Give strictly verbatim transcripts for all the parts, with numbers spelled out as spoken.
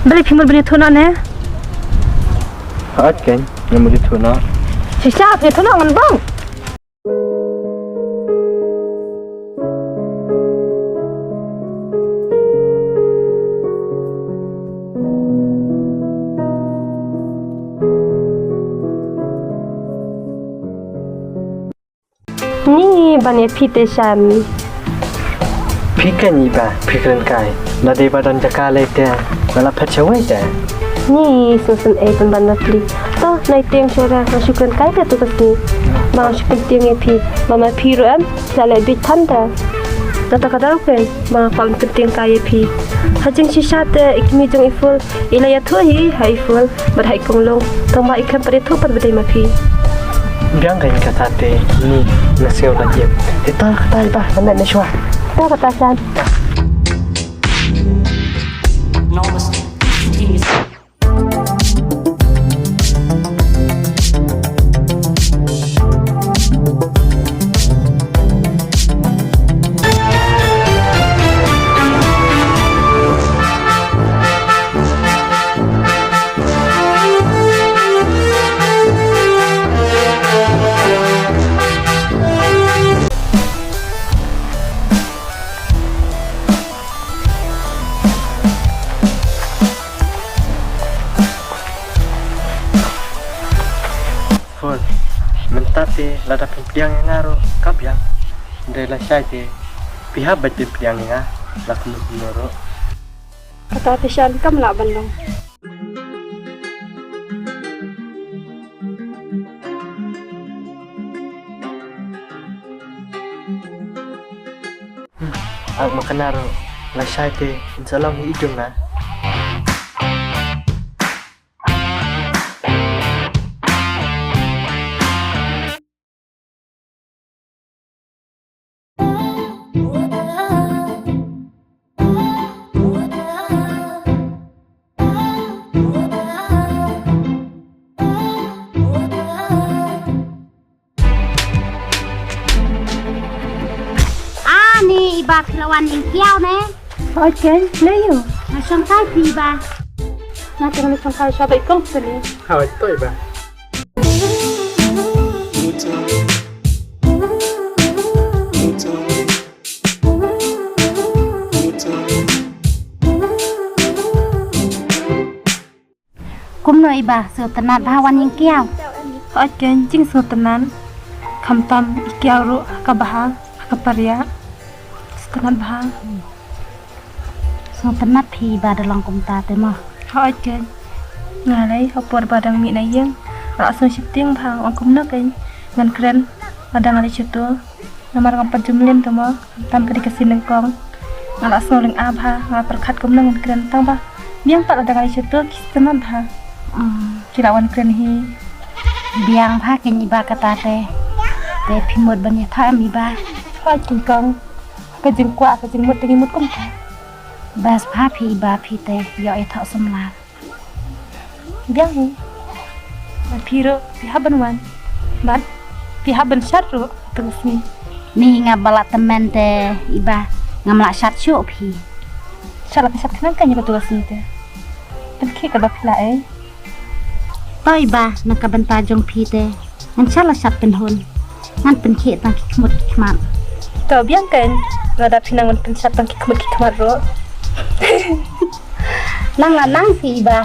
Balei phi mut ban ïathuh noh ne? Hooid keiñ, nga mut ïathuh noh. Shisha phi ïathuh noh ngan bang. Ni ban ïa phi te Shan. Phi keiñ i ba phi kren kai. Lada i ba don jaka lei te nga la phet shawei te. Ni sngewsynei ban ban na pli. To nai tieng shora nga shu kren kai te tu ka sngi. Ba nga shu pyntieng ïa phi ba ma phi ruh em la leh bit than te. Nga ta ka daw keiñ ba nga kwah pyntieng kai ïa phi. Ha jingshisha te i kmie jong i Ful i la ïathuh hi ha i Ful bad ha i Konglong, tang ba i khlem pat ïathuh pat ba dei ma phi. Biang keiñ kata te ni nga sngew la ïem. Te ta kata i ba nga leh ne shuwa. Ta kata Shan. Ful, mynta te lada phi pdiang ïa nga ruh ka biang. Dei lashai te phi hap ban pdiang ïa nga la kumno kumno ruh. Kata te Shan kam lah ban long. Ak ma kane ruh lashai te in sa long hi i jong nga. Ani i ba phi la wan ïeng kiaw ne? Hooid keiñ, lei ïoh. Nga shong kai phi i ba. Nga tang ni shong kai sha ba i kong sini. Hooid to i ba. Kumno i ba, sngewtynnat bha wan ïeng kiaw? Hooid keiñ, jingsngewtynnat. Khamtam i kiaw ruh ha ka bha, ha ka pariah. Sngewtynnat bha. Sngewtynnat phi i ba da long kumta te mo. Hooid keiñ. Nga lei ha por ba dang mih na ïing nga la sngew sheptieng bha, nga ong kumno keiñ ngan kren lada nga leit sha to. Namar ngam pat ju mlien te mo, khamtam ka dei ka sien nyngkong. Nga la sngew lynga bha, nga la pyrkhat kumno ngan kren tang ba biang pat lada nga leit sha to ki sngewtynnat bha. Hmm. Ki la wan kren hi. Biang bha keiñ i ba kata te. Te phi mut ban ïathoh em i ba? Hooid keiñ kong. Ka jingkwah ka jingmut te ngi mut kumta. Best bha phi i ba phi te, ïoh ïathoh samla. Biang hi. Bad phi ruh phi hap ban wan. Bad phi hap ban shad ruh ha tu ka sngi. Ni nga ba la tymmen te i ba ngam lah shad shuh phi. Shad la phi shad khnang keiñ ha tu ka sngi te. Pynkhih katba phi lah ei. To i ba na ka bynta jong phi te ngan shad la shad pynhun. Ngan pynkhih tang ki khmut ki khmat. To biang keiñ, lada phi nang ban pynshad tang ki khmut ki khmat ruh. Nang la nang phi i ba.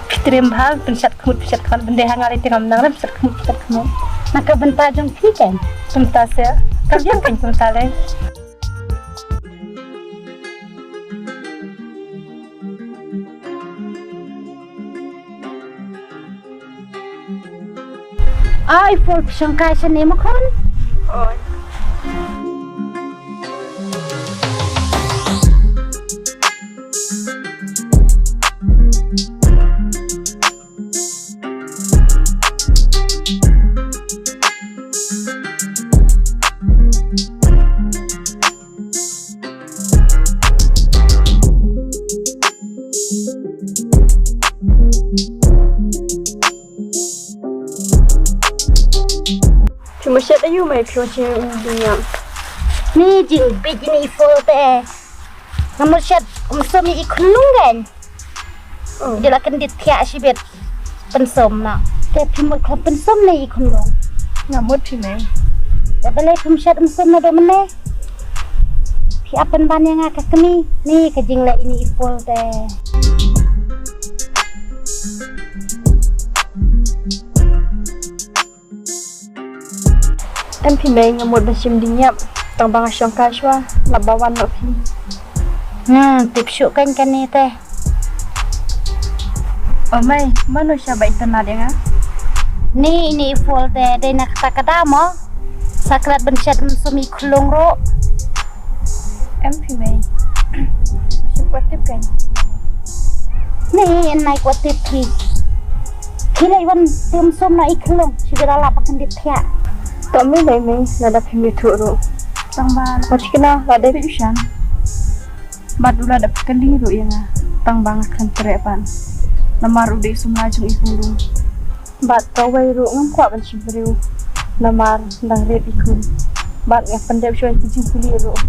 Phi triem bha pynshad khmut pynshad khmat, ban dei ha nga lei te ngam nang lem pynshad khmut pynshad khmat. Na ka bynta jong phi keiñ. Kumta se. Ka biang keiñ kumta lei. Ai, Ful, phi shong kai shane mo khun? Oi. Phi mut shet aïu mai phi wan sha ïing jingïap? Ni jingbit ïa i Ful te. Nga mut shet kum sum ïa i khunlung keiñ. Oh. Jala kan dit thiah shibit. Pynsum na. Te phi mut khlem pynsum ne i khunlung. Nga mut phi mei. Te balei phim shet ym sum na do mene. Phi ap pynban ïa nga ka kmie. Ni ka jingleh ini i pul te. Em phi mei, nga mut ban shim ding ïap. Tang ba nga shong kai shwa lap ba wan noh phi. Hmm, tip shuh kan kane te. O mei, mano sha ba itynnad ïa nga? Ni ini i pul te dei na kata ka daw mo. Sa klet ban shet ym sum i khunlung ruh. Em phi mei. Shu kwah tip kan. Ni en nai kwah tip phi. Phi leh wan tim sum na i khunlung. Shi bida la pa kan dit thiah. To mei lei mei, lada phim ïathuh ruh. Tang ba la. Wat shi kena lada phi shan. Bad u la dep kylli ruh ïa nga. Tang ba nga khlem treh pat. Namar u dei u samla jong i khunlung. Bad kawei ruh ngam kwah ban shim briew. Namar dang rit i khun. Bad nga pyndep shuwa ki jingpule ruh.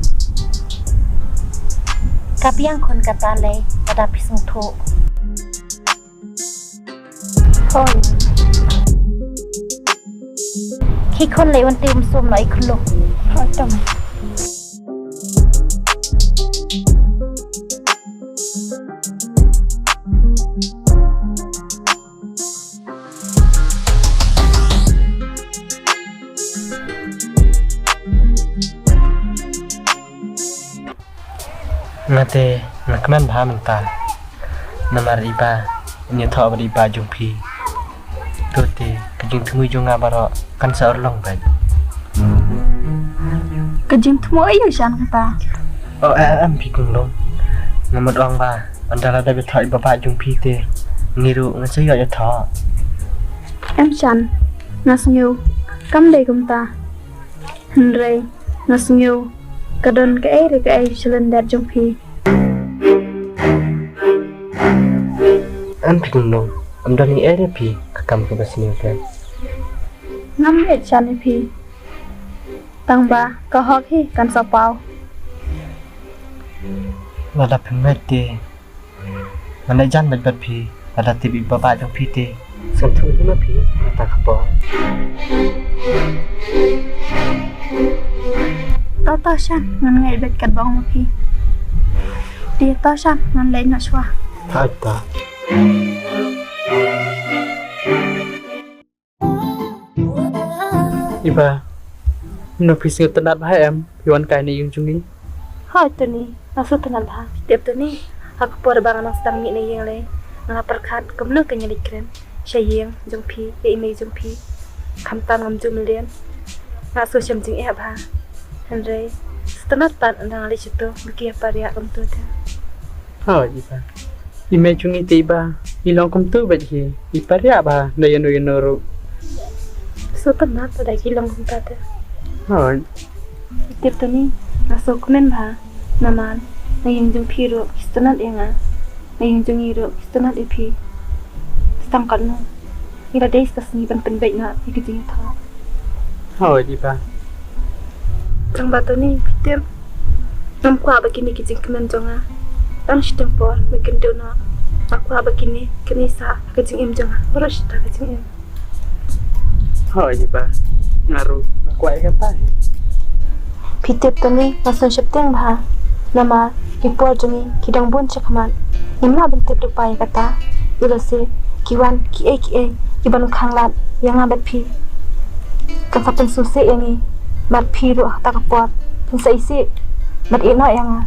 Ka biang khun kata lei, lada phi sngewthuh. Hooid. Ki khun lei wan tim sum na i khunlung. Hooid tang. Nga te nga kmen bha mynta. Namar i ba, nga ïathoh bad i ba jong phi. To te ka jingthmu jong nga baroh kan sa urlong bad. Ka jingthmu aïu shan kata? O em phi khunlung. Nga mut ong ba ynda la dep ïathoh i baba jong phi te, ngi ruh ngan sa ïoh ïathoh. Em shan, nga sngew kam dei kumta. Hynrei nga sngew ka don kaei re kaei sha lyndet jong phi. Em phi khunlung, em don ei re phi ka kam kaba sniew te. Ngam leh jan ïa phi. Tang ba ka hok hi kan sa paw. Lada phi mut te. Ngan leh jan bad bad phi, lada tip i baba jong phi te. Sngewthuh hi ma phi, kata ka por. To to shan, ngan ngeit bad katba ong ma phi. Te to shan, ngan leit noh shuwa. Hooid to. Iba, mano phi sngewtynnad bha em, phi wan kai na ïing jong ngi? Hooid Tony, nga sngewtynnad bha. Phi tip Tony, ha ka por ba nga nang sdang mih na ïing lei, nga la pyrkhat kumno kan ïaleit kren sha ïing jong phi, ïa i mei jong phi. Khamtam ngam ju mlien. Nga sngewshem jingeh bha. Hynrei sngewtynnad pat ynda nga leit shato, ba ki ïa pariah kumto te. Hooid Iba. I mei jong ngi te Iba, i long kumto bad hi, i pariah bha da ïano ïano ruh. Sngewtynnad lada ki long kumta te. Hooid. Tip Tony, nga sngewkmen bha. Namar na ïing jong phi ruh ki sngewtynnad ïa nga. Na ïing jong ngi ruh ki sngewtynnad ïa phi. Tang katno ngi la dei sa ka sngi ban pynbeit noh ïa ka jingïathoh. Hooid Iba. Tang ba Tony, phi tip, ngam kwah ba kine ki jingkmen jong nga tang shiteng por ba kin duh noh. Nga kwah ba kine kin ïaisah ha ka jingim jong nga baroh shata ka jingim. Hooid Iba, nga ruh nga kwah ïa kata hi. Phi tip Tony, nga sngew sheptieng bha. Namar ki por jong ngi ki dang bun shakhmat. Ngim lah ban tip da u pa ïa kata. Ïa lehse ki wan kiei kiei kiban khanglad ïa nga bad phi. Kan sa pynsngewsih ïa ngi bad phi ruh ha kata ka por. Phin sa isih bad ïeh noh ïa nga.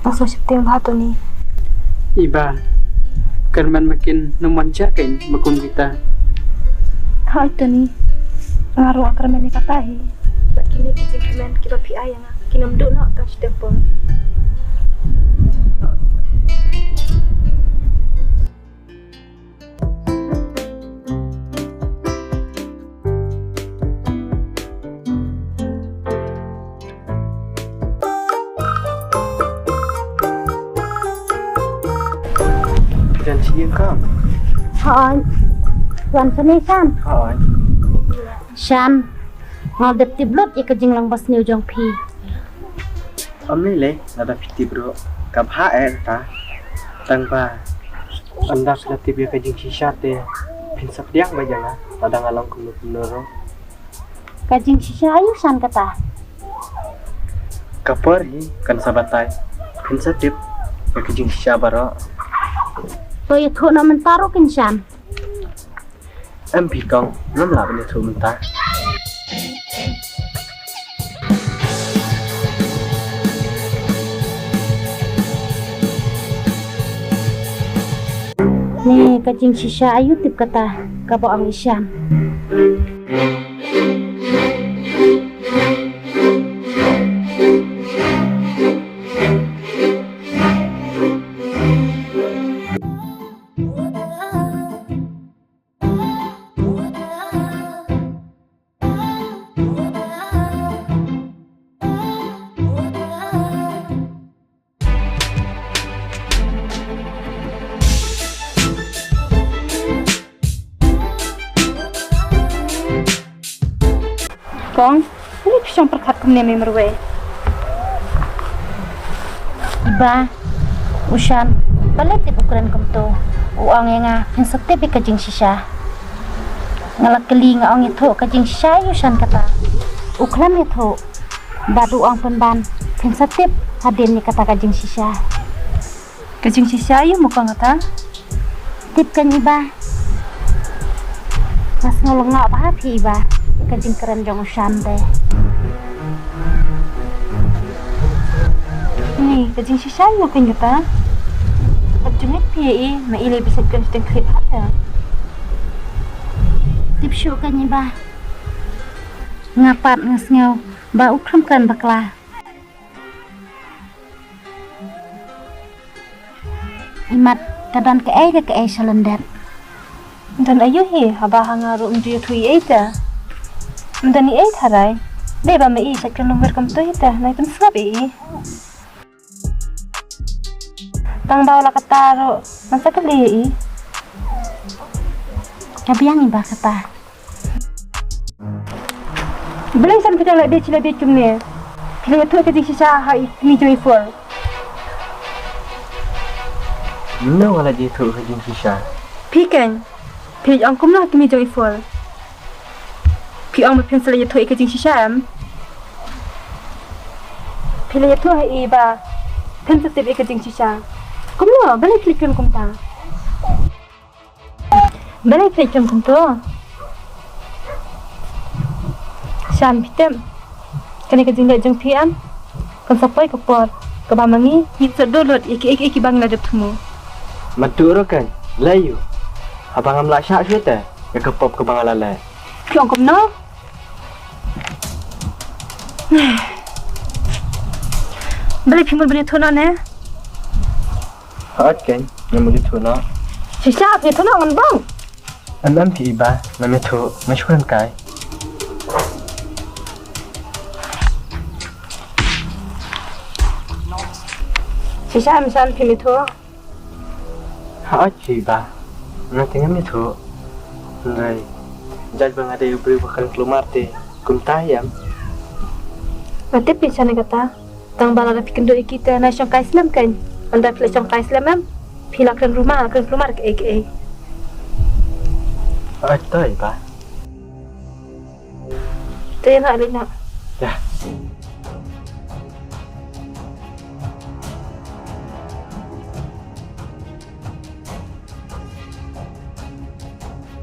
Nga sngew sheptieng bha Tony. Iba, kyrmen ma kin nym wan jia kein ba kum kita. Hooid Tony, nga ruh nga kyrmen ïa kata hi. Bad kine ki jingkmen kiba phi ai ïa nga kin ym duh noh tang shiteng por. Jan shi ïing kam? Hooid. Wan shane Shan? Hooid. Shan, nga dep tip lut ïa ka jinglong basniew jong phi. Ym lei lei, lada phi tip ruh ka bha eh kata. Tang ba Ynda phi la tip ïa ka jingshisha te phin sa pdiang beit ïa nga lada nga long kumno kumno ruh. Ka jingshisha aïu shan kata? Ka por hi kan sa batai. Phin sa tip ïa ka jingshisha baroh. To ïathuh noh mynta ruh kan shan. Em phi kong, ngam lah ban ïathuh mynta. Ni ka jingshisha aïu tip kata kaba ong i shan. Kong, balei phi shong pyrkhat kumne me marwei? Iba, u shan, balei tip u kren kumto? U ong ïa nga phin sa tip ïa ka jingshisha. Nga la kylli nga ong ïathuh ka jingshisha aïu shan kata. U khlem ïathuh. Bad u ong pynban phin sa tip hadien ïa kata ka jingshisha. Ka jingshisha aïu mo kong kata? Tip keiñ iba. Nga sngew lyngngoh bha phi iba. Ka jingkren jong u shan te. Ni ka jingshisha aïu keiñ kata? Pat jumit phi ïa i, ma i lei ba sait kren shiteng khlieh bha te. Tip shuh keiñ iba. Nga pat nga sngew ba u khlem kren bakla. Imat ka don kaei re kaei sha lyndet. Don aïu hi haba ha nga ruh ym ju ïathuh ei ei te. Ym don ei ei tharai. Dei ba ma i sait kren lum wer kumto hi te, nai pynsngap ei ei. Tang ba u la kata ruh ngan sa kylli ei ei. Ka biang iba kata. Balei shan phi dang la bieit shi la bieit kumne? Phi la ïathuh ka jingshisha ha i kmie jong i Phul? Mynno nga la ïathuh ka jingshisha? Phi keiñ. Phi la ong kumno ha i kmie jong i Phul? Phi ong ba phin sa la ïathuh ïa ka jingshisha em? Phi la ïathuh ha i ba phin sa tip ïa ka jingshisha. Kumno? Balei phi la kren kumta? Balei phi la kren kumto? Shan, phi tip, kane ka jingleh jong phi em, kan sa poi ka por kaba ma ngi ngin sa duh lut ïa kiei kiei kiba ngi la dep thmu. Matu ruh kan lei ïa u, haba ngam lah shah shuh te ïa ka pop kaba nga la leh. Phi ong kumno? Balei phi mut ban ïathuh noh ne? Hooid keiñ, ngam ïathuh noh. Shisha, phi ïathuh noh ngan bang. Em em phi iba, ngam ïathuh, nga shu kren kai. Shisha em shan phim ïathuh? Hooid phi iba, nga te ngam ïathuh. Hynrei jait ba nga dei u briew ba kren kulmar te kumta hi em? Nga tip phi shan ïa kata. Tang ba lada phi kynduh ïa ki te nai shongkai slem keiñ. Ynda phi la shongkai slem em, phi la kren ruma, la kren kulmar kaei kaei. Hooid to iba. Te ïa nga leit noh. Ïa.